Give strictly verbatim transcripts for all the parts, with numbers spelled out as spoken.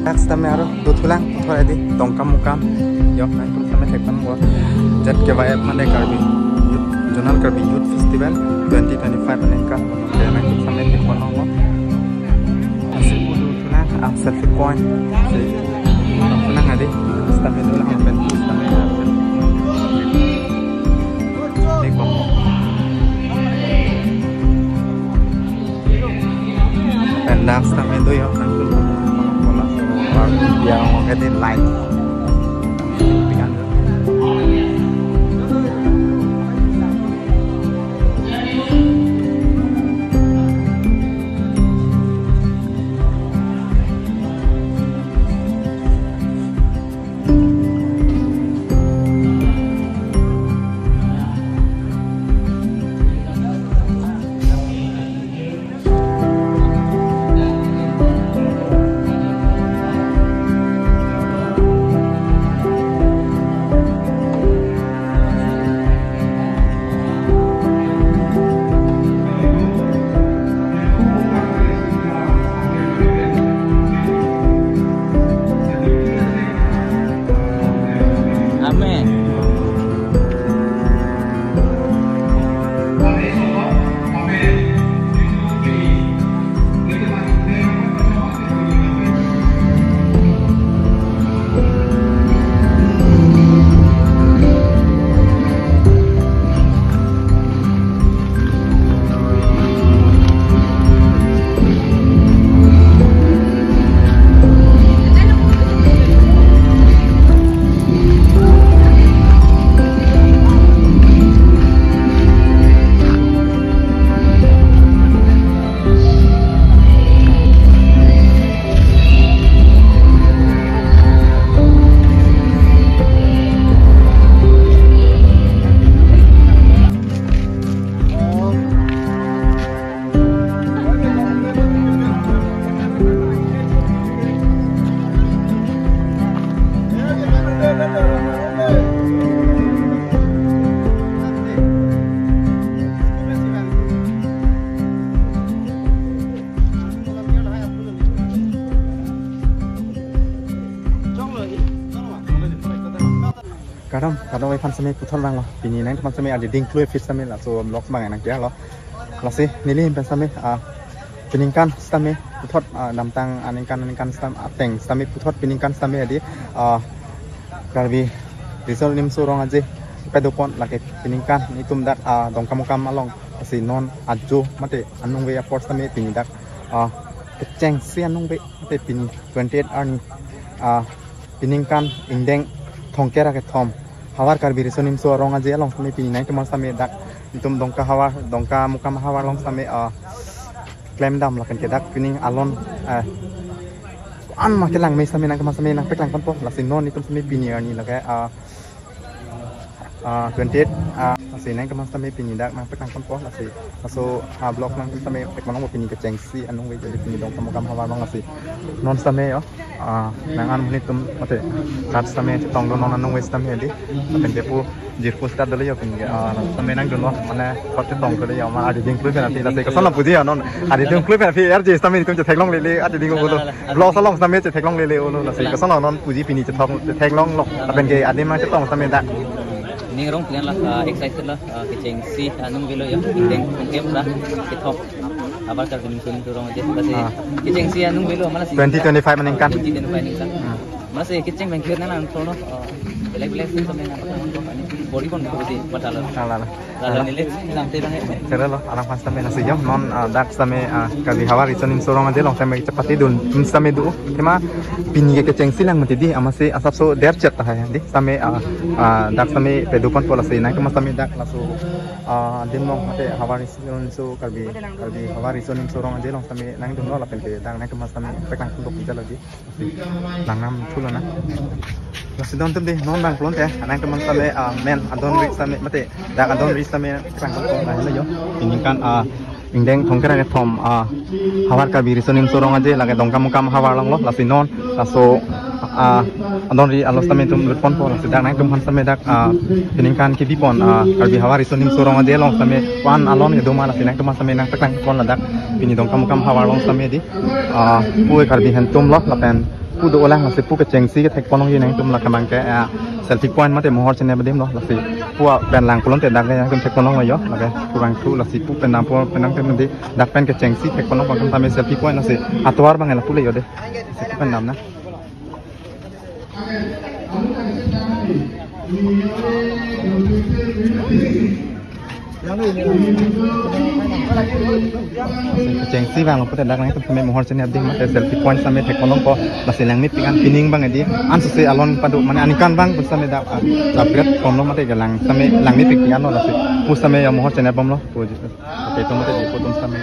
Next time aro dothulang puthot adi Dongkamukam. Yo, nangtum tame thekpon bo. Z K Y F mane Karbi Youth, Zonal Karbi Youth Festival twenty twenty-five aningkan. Oke, nangtum tame thekpon bo. Asi pu dothulang, ah, selfie point. Si, dothulang adi. Next time dolang, pen next time. Thekpon bo. Pen next time do yo, nangtum bola, bola, ya, oke deh, like. Amen. Kardom, kardom aphan seme puthot vanglo. Pini nangtum aphan seme adi dingklui fis seme laso vlog bang nang kya lo. Lasi neli hem pen seme, ah, peningkan seme puthot, ah, damtang aningkan aningkan seme ateng seme puthot peningkan seme adi, ah, Karbi Riso Nimso Rong Aje padopon lake peningkan netum dak, ah, Dongkamukam along. Lasi non ajo mate anung ve apor seme pini dak, ah, kechengsi anung ve mate pini twenty-eight arni, ah, peningkan ingdeng thomkep ra kethom Havar Karbi Riso Nimso Rong Aje along seme pini nangtum aphan seme dak netum Dongka havar, Dongkamukam havar along seme, ah, klemdam lapen ke dak pini alon, eh, an ma kelang me seme nangtum aphan seme nangpeklang ponpo. Lasi non netum seme pini arni lake, ah, ah, twenty-eight, ah, lasi nangtum aphan seme pini dak nangpeklang ponpo. Lasi laso, ah, vlog nangtum seme peklang ponpo pini kechengsi anung ve jadi pini Dongkamukam havar along lasi non seme yo. Ah, nang an netum mate kat seme chetong do non anung ve seme adi. Lapen ke pu jirpo start dolo yo pini, ah, seme nangdunlo mane kot chetong dolo yo ma adi dingklui pen ati lasi kosonlo puji ya non adi dingklui pen ati R J seme netum chetheklonglele adi ding ulo. Vlog along seme chetheklonglele ulo lasi kosonlo non puji pini chethok chetheklonglo lapen ke adim nangchetong seme dak. Ning rong pian la, ah, excited la, ah, kechengsi anung velo ya, ingdeng thomkep ra kethom Havar Karbi Riso Nimso Rong Aje. Lasi, ah, kechengsi anung velo, mana si twenty twenty-five aningkan. Twenty twenty-five aningkan. Hmm. Mana si kecheng bengkir na nang trono, ah, belek belek sih sampai nang, ini body pon body batal. Salah lah. Lalo nilai sampai bang. Sera lo, alang pas sampai nasi jam non, ah, dak sampai, ah, Karbi Havar Riso Nimso Rong Aje along sampai chepatedun, tun sampai do. Tema pini ke kechengsi lang mati di, amatsi asapso derchet ta hai di. Sampai, ah, ah, dak sampai padopon po lasi nangtum aphan seme dak laso, ah, adim along mate Havar Riso Nimso Karbi, Karbi Havar Riso Nimso Rong Aje along seme nangdunlo lapen ke dak nangtum aphan seme peklang ponpo puja lagi. Langnam thulo na. Lasi don tum di non bang plon te, nangtum aphan seme, ah, men adon ri seme mate dak adon ri seme peklang ponpo na helo yo. Peningkan, ah, ingdeng thomkep ra kethom, ah, Havar Karbi Riso Nimso Rong Aje lake Dongkamukam havar along lo lasi non laso, ah, adon ri alo seme netum lut ponpo lasi dak nangtum aphan seme dak, ah, peningkan kebi pon, ah, Karbi Havar Riso Nimso Rong Aje along seme wan alon kedo ma lasi nangtum aphan seme nangpeklang pon ladak pini Dongkamukam havar along seme di, ah, pu Karbi Hemtum lo lapen Pu do-olang, lasi pu kechengsi kethek ponlongji nangtum, lake abangke, ah, selfie point mate mohor chenep adim lo, lasi pu pen lang pulote dak nangtum thek ponlonglo yo, lake pu abang thu, lasi pu pen dampo pen nangtum di dak pen kechengsi thek ponlong abang tame selfie point, lasi atovar abang lapu le yo de. Lasi pu pen dam nang. Kechengsi abang lo pute dak nangtum tame mohor chenep adim mate selfie point tame thek ponlongpo, lasi langmepik an, pining abang di, anso si alon pado mane aningkan abang pu tame dak, ah, upgrade ponlo mate ke lang tame langmepik an lo, lasi pu tame yo mohor chenep bomlo pu ji. Oke, tum mate di pu tum tame.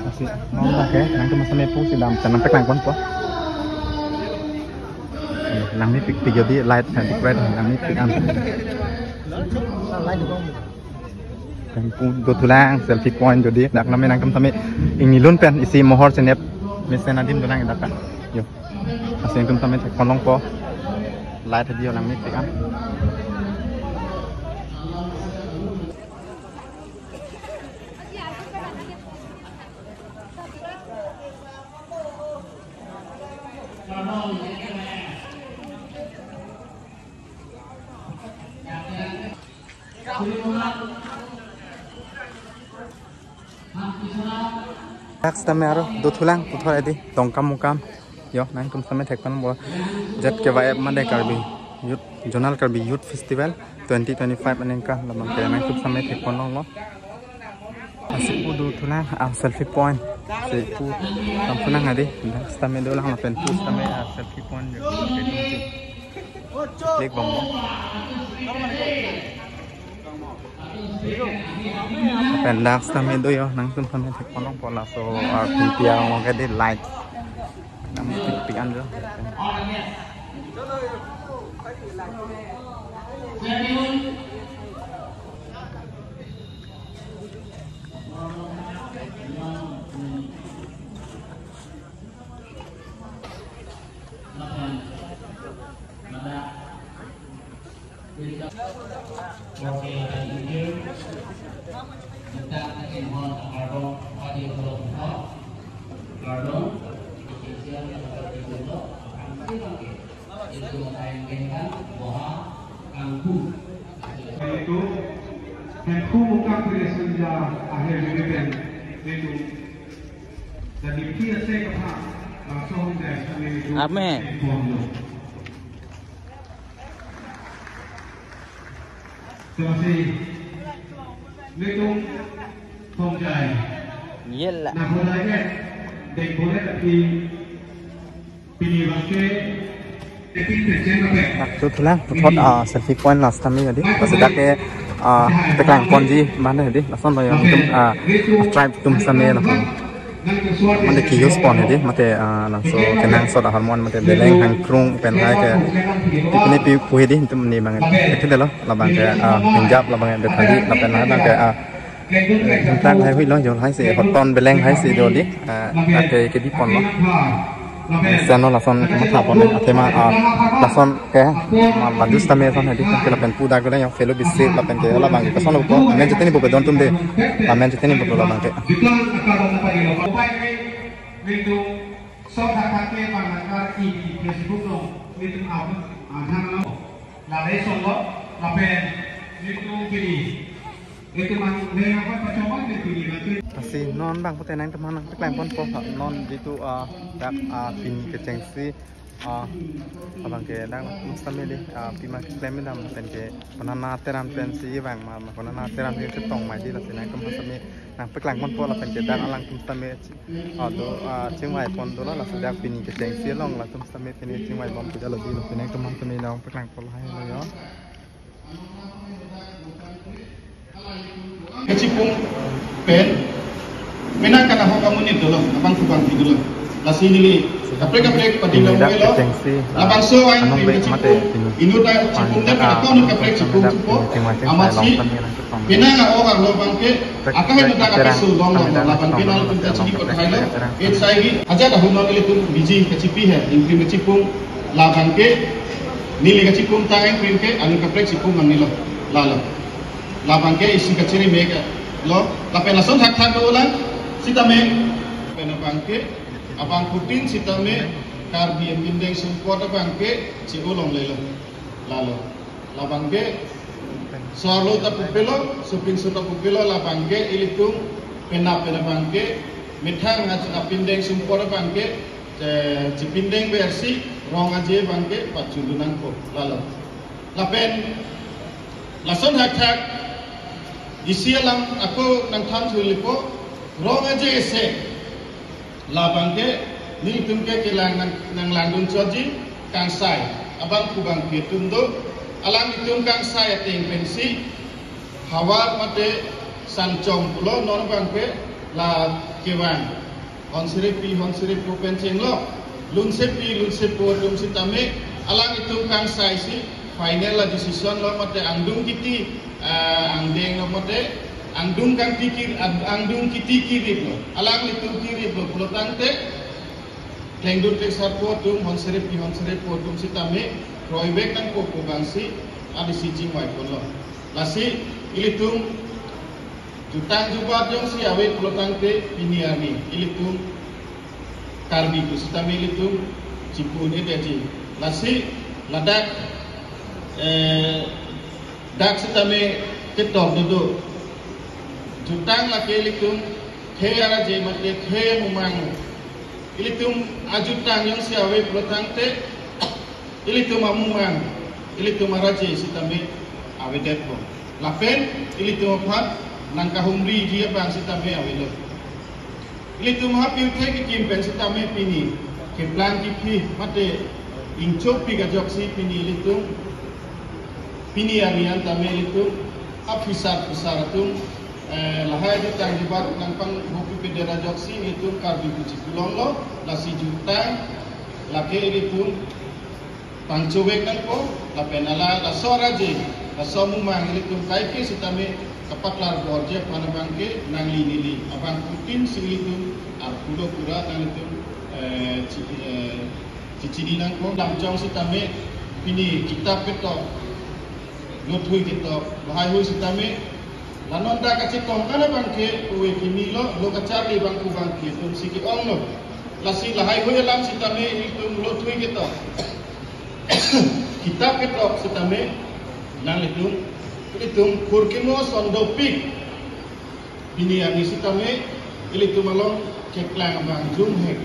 Lasi non dak ke nangtum tame pusi dam, nangpeklang ponpo. Langmepik pik yo di, light ha, di bright ha, langmepik an. Pen pu dothulang selfie point jodi dak name nangtum tame ingnilun pen isi mohor chenep mesen adim dolang dak kan. Yo. Lasi nangtum tame thek ponlongpo. Light ha di yo, langmepik an. Dak sitame aro dothulang puthot edi Dongkamukam. Yo, nangtum tame thek ponpo Z K Y F mate Karbi Youth, Zonal Karbi Youth Festival twenty twenty-five aningkan, labang ke nangtum tame thek ponlonglo. Lasi pu dothulang, ah, selfie point. Lasi pu dam thulang adi. Dak sitame dolang lapen pu sitame, ah, selfie point yo. Klik bomlo. Lapen dak sitame do yo, nangtum tame thek ponlongpo, laso, ah, pinpia ong ke di light. Langmepik pik an jo. Itu, Hemphu Mukam Presiden akhir ini pen itu. Jadi dia saya kata langsung dari sana itu. Ame. Terima kasih. Assalamualaikum. Thomjai. Yela. Nah, boleh kan? Dek boleh tapi pini bangke. Dak dothulang puthot, ah, selfie point last time ya di. Lasi dak ke, ah, peklang ponji mana di. Lason lo yo nangtum, ah, tribe atum tame lo. Mate ke-use pon hedi, mate, ah, laso kenangsot ahormu an mate beleng hangkrung pen hai ke. Tipini pi pu hedi, nangtum ne abang. Eke delo, labang ke, ah, Punjab, labang ke Delhi, lapen labang ke, ah, Themtang hai hui lo, jol hai si, hoton beleng hai si do di, ah, ake kedi ponlo. Seno lason kamatha pon, athema, ah, lason ke, ma badus tame son hedi, ke lapen pu dak gule yo, felo bisi, lapen ke, labang ke, koson lo ko, amen cheteni bope don atum de, amen cheteni bope labang ke. Sok thakthak ke bang nangkar i Facebook lo, Facebook lo. Lalai solo, lapen, Facebook pini. Itu mang, dia apa, pacoba di pini, nanti. Lasi non abang pute nangtum nangpeklang ponpo, non jitu, ah, dak, ah, pini kechengsi, ah, abang ke dak nangtum tame di, ah, pima keklem dam pen ke, konat ateran pensi abang ma, ma konat ateran ke chetong mai di, lasi nangtum tame nangpeklang ponpo lapen ke dak alangtum tame, ah, do, ah, chingvai pon dolo, lasi dak pini kechengsi along latum tame pini chingvai bom puja lo di, lasi nangtum tame nangpeklang pon hai lo yo. Kachipung pen, mena kana ho kamu ni dolo, abang kubang di dolo. Lasi neli kaprek kaprek padi lo. Ini dak lo. Kechengsi, labangso ah, ain anong pin be kachipung. Mate pini. Inut ta chipung dak, ah, kona kaprek chipung dak chipung. Pini chingvai chingvai. Amatsi. Long tame nangtum. Pena nga o lo bangke. Aka henu dak kaprek su long long, labang ke nangtum ta chini kot hai lo. H I V. Aja dah hunong ilitum biji kachipi hai, ingpin kachipung, labang ke, neli kachipung tang ingpin ke, anu kaprek chipung mang ni lo. Lalo. Labang ke isi kachiri me ke lo, lapen lason thakthak lo lang, sitame, pen abang ke, abang putin sitame, Karbi apindeng sumpot abangke che-o longlelo. Lalo. Labangke so-arlo ta pupelo, sopinso ta pupelo, labangke ilitum penap pen abangke methang apindeng sumpot abangke, eh, chepindeng versi rong aje abangke pachundu nangpo. Lalo. Lapen lason hathak isi alam ako nangthan thulipo, rong aje isi labangke nelitum ke kelang nang, nanglangdun choji kangsai abangphu abangpi atum do. Alanglitum kangsai ateng pensi havar mate sanchong pulo, non abangke la kevang honserepi honserepo pen chenglok, lunsepi lunsepo atum sitame alanglitum kangsai si final la decision lo mate angdung kiti, ah, angdeng lo mate angdung kangti kir-, ang-, angdung kiti kirip lo, alanglitum kirip lo pulo tangte klengdun klengsarpo atum, honserepi honserepo atum sitame kroivek nangpo pu abangsi adisi chingvai ponlo. Lasi ilitum jutang jubat jongsi ave pulo tangte pini arni ilitum Karbi pu sitame ilitum chipu un-edetji. Lasi ladak, eh, dak sitame ketok dodo. Jutang lake ilitum khei araje mate khei mumang. Ilitum ajutang jongsi ave pulo tangte ilitum amumang, ilitum araje sitame avedetpo. Lapen ilitum aphan nangkahumriji abang sitame avelo. Ilitum ha pirthe kekim pen sitame pini keplang kephi mate ingchopik ajoksi pini ilitum pini arni an tame ilitum aphisar phusar atum, eh, lahai jutang jubat nangpanghopi pedet ajoksi ilitum Karbi pu chipu longlo. Lasi jutang lake ilitum pangchuvek nangpo, lapen ala laso araje, laso amumang ilitum kaike sitame kapaklar borje aphan abangke nangli neli abangphutin si ilitum arpu do pura nanglitum, eh, chi-, eh, chichini nangpo. Lamchong sitame pini kitap ketok, lothui ketok, lahaihui sitame la non dak kachetong an abangke ove kimi lo, lo kacharli abangphu abangpi atum si ke-onglo. Lasi lahaihui alam sitame ilitum lothui ketok, kitap ketok sitame nanglitum, ilitum phurkimo sondopik pini arni sitame ilitum along keklang abang jumhek.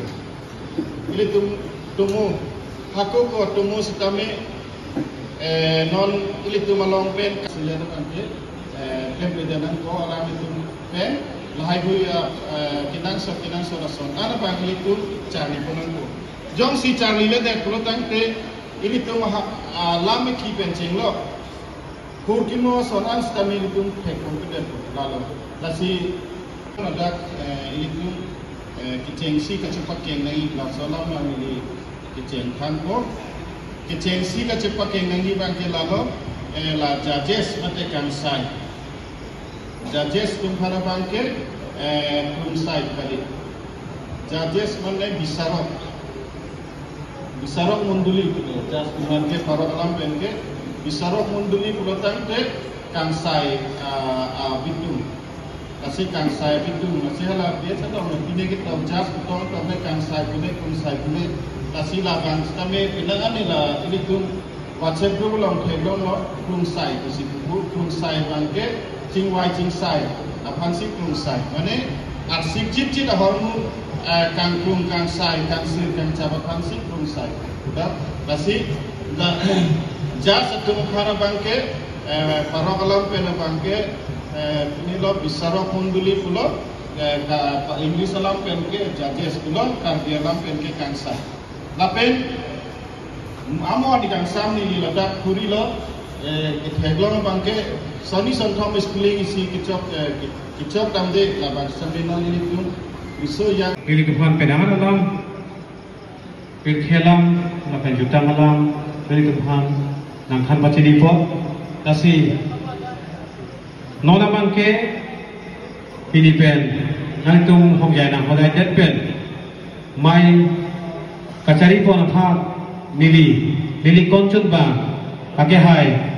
Ilitum tomo, hako ko tomo sitame, eh, non ilitum along pen kasilen abangke, eh, pen pejanan ko alanglitum pen lahaihui, eh, kenangsot kenangsot ason an abang ilitum charli pon nangpo. Jongsi charliledet pulo tangte ilitum ha, ah, lam ki pen chenglok. Phurkimo ason an sitame ilitum thek pon pedet lalo. Lasi ladak, eh, ilitum, eh, kechengsi kachepakeng nangji laso alam neli kecheng thanpo. Kechengsi kachepakeng nangji abangke lalo, eh, la judges mate kangsai. Judges atum aphan abangke, eh, krungsai kali. Judges mane bisarok. Bisarok mondoli pulo, judge atum aphan ke parok alam pen ke bisarok mondoli pulo tangte kangsai, ah, ah, abitum. Lasi kangsai abitum, lasi hala biasa tong, pine ketok judge pu tong tong ke kangsai pune, krungsai pune. Lasi labang sitame pinang ani la ilitum WhatsApp group along theklonglo, krungsai pusi pu, krungsai abangke chingvai chingsai aphansi krungsai. Mane arsik chit chit ahormu, eh, kangkrung kangsai, kangsir kangchap aphansi krungsai. Da, lasi, da, judge atum aphan abangke, eh, parok alam pen abangke, eh, nilo bisarok mondoli pulo, eh, ka, pa English alam pen ke judges pulo, Karbi alam pen ke kangsai. Lapen amo ani kangsam neli ladak khurilo, eh, ketheklong abangke soni sonthom spelling isi kechok, eh, ke-, kechok damde labang sambil nelitum riso yang. Nelitum aphan penang alam, pirthe alam, lapen jutang alam, nelitum aphan nangthan pachinipo. Lasi non abangke pini pen nangtum hongjai nanghodaidet pen mei kacharipon aphan neli, neli konchun ba akehai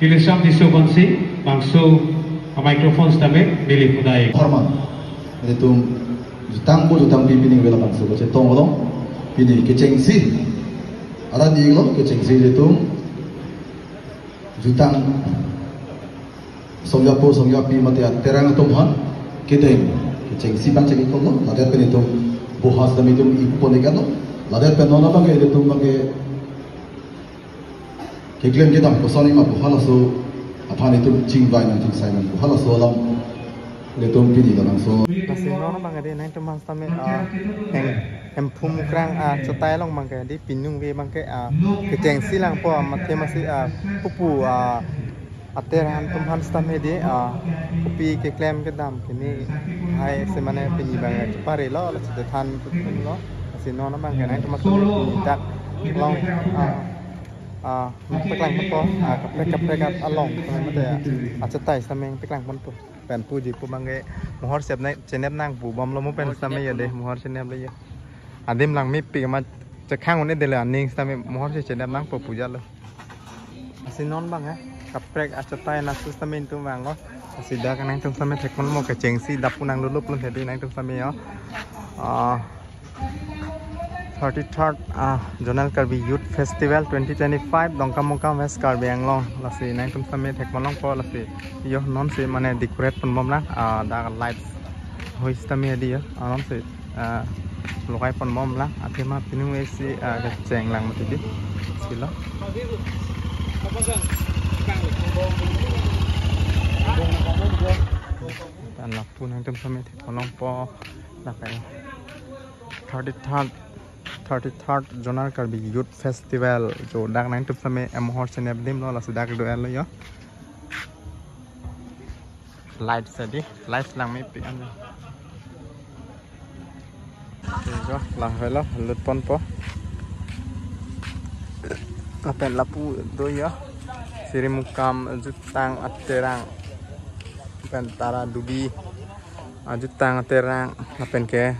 Tilisram Tisso konsi bangso a microphone sitame neli pudai. Hormat. Nelitum jutang pu jutang pi pini vela bangso kachetong along. Pini kechengsi, aran ni lo kechengsi ilitum jutang songjapo songjapi mate aterang atum aphan kedeng kechengsi abang cheng-iklo, ladak pen itum boha sitame itum ipon-iklo, ladak pen non abang ke ilitum abang ke keklem kedam koson ma pu halaso aphan itum chingvai nangchingsai nang pu halaso alam ilitum pini labangso. Lasi non abang ke dei nangtum aphan sitame, ah, hem, hemphu mukrang, ah, chetai along abang ke dei pinung ve abang ke, ah, kechengsi langpo, ah, mate masi, ah, pupu, ah, aterang atum aphan sitame dei, ah, kopi keklem kedam kini hai se mane pini abang ke cheparelo, la chethan puthunlo. Lasi non abang ke nangtum aphan sitame pini dak along, ah, ah, paklang ponpo, ah, kaprek kaprek along, mate, ah, achetai sitame paklang ponpo. Pen puji pu abang ke mohor sep nai chenep nang pu bomlo mo pen sitame ya dei, mohor chenep le ya. Adim lang mepik ma chekhang un-e dei le aning sitame mohor si chenep nangpo pu jalo. Lasi non abang ke kaprek achetai nasu sitame itum vanglo. Lasi dak nangtum sitame thekpon mo kechengsi dap pu nang lulup lun hedi nangtum sitame yo. Ah, thirty-third, ah, Zonal Karbi Youth Festival twenty twenty-five, Dongkamukam, West Karbi Anglong. Lasi nangtum sitame thekpon longpo, lasi yo non si mane decorate pon bomlang, ah, dak lights hoi sitame dei yo, ah, non si, ah, lokai pon bomlang, athema pinung isi, ah, kecheng lang mati dei. Silo. Pen lapu nangtum sitame thekpon longpo, lakai thirty-third, thirty-third Zonal Karbi Youth Festival jo dak nangtum sitame emohor chenep dimlo, lasi dak do-etlo yo. Light sadi, light lang mepik an. Oke, jo, lang avelo, lut ponpo. Lapen lapu do yo. Sirimukam jutang aterang. Lapen Tara Dubi, ah, jutang aterang. Lapen ke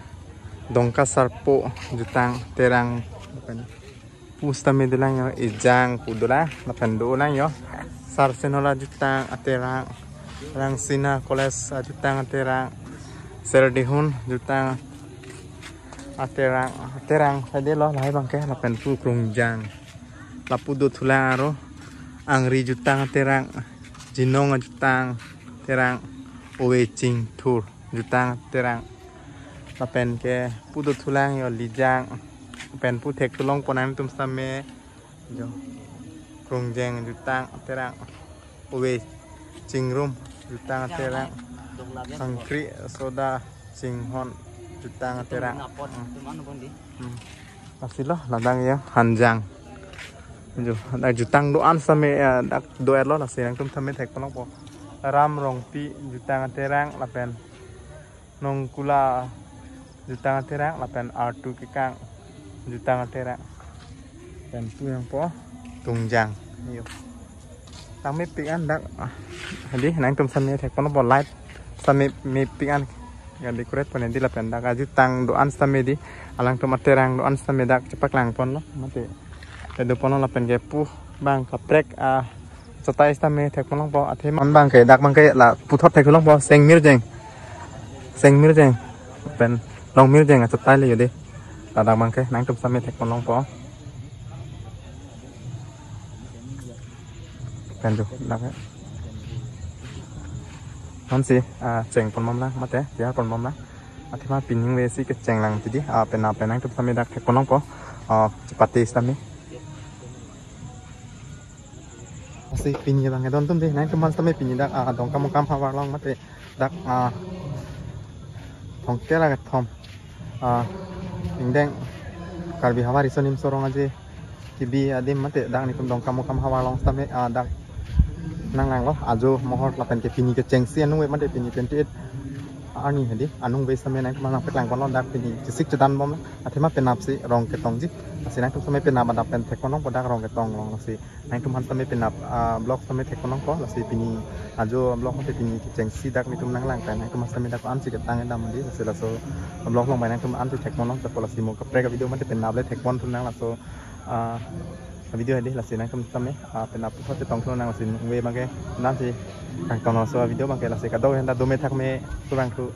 Dongka Sarpo jutang aterang. Lapen pu sitame dolang yo, Ejang pu dolang, lapen dolang yo. Sarsenola jutang aterang, Rangsina College, ah, jutang aterang, Serdihun jutang aterang, aterang saidelo lahai abang ke, lapen pu Krungjang. Lapu dothulang aro, Angri jutang aterang, Jinong jutang aterang, Ove Chingthur jutang aterang. Lapen ke pu dothulang yo Lijang. Lapen pu thekthu longpo nangtum sitame jo. Krungjang jutang aterang. Ove Chingrum jutang aterang. Angkri Soda Chinghon jutang aterang. Hmm. Lasilo ladak yo Hanjang. Jo, dak jutang do-an sitame, eh, dak do-etlo, lasi nangtum sitame thekpon longpo. Ram Rongpi jutang aterang lapen Nongkula jutang aterang lapen Artu Kekang jutang aterang. Pen pu yang po Tungjang. Yo. Tang mepik an dak, ah, hedi nangtum sitame thekpon longpo, light sitame mepik an. Ya decorate pon hedi lapen dak ajutang do-an sitame dei, alangtum aterang do-an sitame dak chepaklang ponlo. Mate. Kedo ponlo lapen ke pu abang kaprek, ah, chetai sitame thekpon longpo, athema abang ke dak abang ke la puthot thekthu longpo, Sengmirjeng. Sengmirjeng. Pen Longmirjeng achetai le yo dei. Ladak abang ke nangtum sitame thekpon longpo. Pen jo, dak ke. Non si, ah, cheng pon bomlang, mate, ya pon bomlang. Athema pinung ve si kecheng lang ti dei, ah, penap pen nangtum sitame dak thekpon longpo. Ah, chepate sitame. Lasi pini abang ke don atum dei, nangtum aphan sitame pini dak, ah, Dongkamukam havar along mate dak, ah, thomkep ra kethom, ah, ingdeng Karbi Havar Riso Nimso Rong Aje kebi adim mate dak nelitum Dongkamukam havar along sitame, ah, dak nanglanglo ajo mohor lapen ke pini kechengsi anung ve mate pini twenty-eight arni hedi anung ve sitame nangtum aphan nangpaklang ponlo, dak pini chesik chedan bomlo, athema penap si rong ketongji. Lasi nangtum sitame penap adap pen thekpon longpo dak rong ketong along, lasi nangtum aphan sitame penap, ah, vlog sitame thekpon longpo, lasi pini ajo vlog mate pini kechengsi dak nelitum nanglang pen nangtum aphan sitame dak ko-an si ketang kedam dei, lasi laso vlog along bai nangtum an si thekpon longpo, lasi mo kaprek video mate penap le thekpon thunang, laso, ah, video hedi, lasi nangtum sitame, ah, penap puthot chetong thunang, lasi nung ve abang ke non si kangton laso video abang ke, lasi kadokave ta dome thakme, kurvangthu.